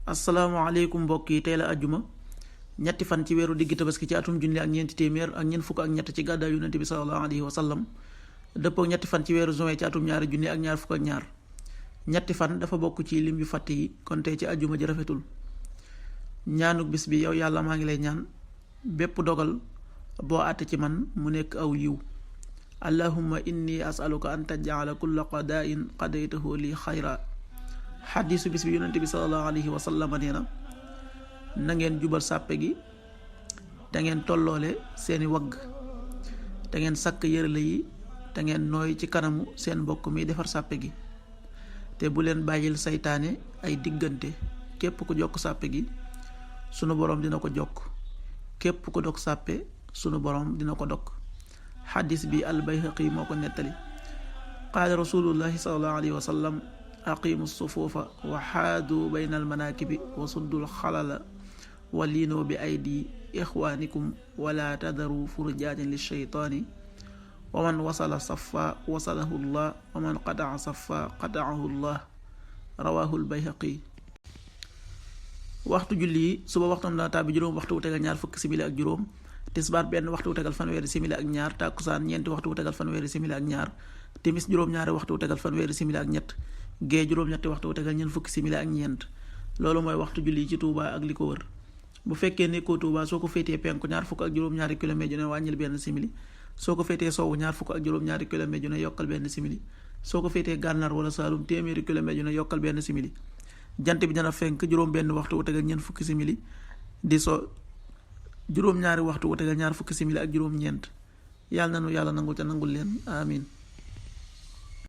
asalaamaaleykum mbokk yi tey la ajjuma ñetti fan ci weeru diggi tabaski ci atum junni ak ñeenti téeméer ak ñeent fukk ak ñett ci gàddaay yonente bi sallallahu alayhi wa sallam dëppoo ñetti fan ci weeru juin ci atum ñaari junni ak ñaar fukk ak ñaar. ñetti fan dafa bokk ci lim yu fàtte yi kon tey ci ajjuma ji rafetul. ñaanuk bis bi yow yàlla maa ngi lay ñaan bépp dogal boo àtte ci man mu nekk aw yiw. allahumma inni asaluka an tajala kulla qadain qadaytahu li xayra. xadiisu bis bi yonente bi sallallahu alayhi wa sallam nee na ngeen jubal sàppe gi te ngeen tolloole seeni wagg te ngeen sakk yërale yi te ngeen nooy ci kanamu seen mbokk mi defar sàppe gi te bu leen bàyyil saytaane ay diggante. képp ku jokk sàppe gi sunu boroom dina ko jokk, képp ku dog sàppe sunu boroom dina ko dog. xadis bi al-Bayhaqi moo ko nettali. qaala rasulullahi sallallahu alayhi wa sallam aqimu sufuufa wa xaadu bayna almanaakibi wa suddul xalala wa liinoo bi aydi ixwaanikum wala tadaru furjaatin lilsheytaani wa man wasala safa wasalahu llah wa man qataa safa qataahu llah. rawaahu albayhaqi. waxtu julli yi suba waxtam dana tàbbi juróom waxtu wu tegal ñaar fukki simili ak juróom, tisbaar benn waxtu wu tegal fanweeri simili ak ñaar, tàkkusaan ñeenti waxtu wu tegal fanweeri simili ak ñaar, timis juróom-ñaari waxtu wu tegal fanweeri simili ak ñett, gée juróom-ñetti waxtu wu tegal ñeent fukki simili ak ñeent. loolu mooy waxtu julli ci Touba ak li ko wër. bu fekkee nekkoo Touba soo ko féetee penku ñaar fukk ak juróom-ñaari kilomètre yu ne wàññil benn simili, soo ko féetee sowwu ñaar fukk ak juróom-ñaari kilomètre yu ne yokkal benn simili, soo ko féetee gànnaar wala Saalum téeméeri kilomètre yu ne yokkal benn simili. jant bi dana fenk juróom benn waxtu wu tegal ñeent fukki simili, di so juróom-ñaari waxtu wu tegal ñaar fukki simili ak juróom-ñeent. yàlla na nu yàlla nangul te nangul leen amin.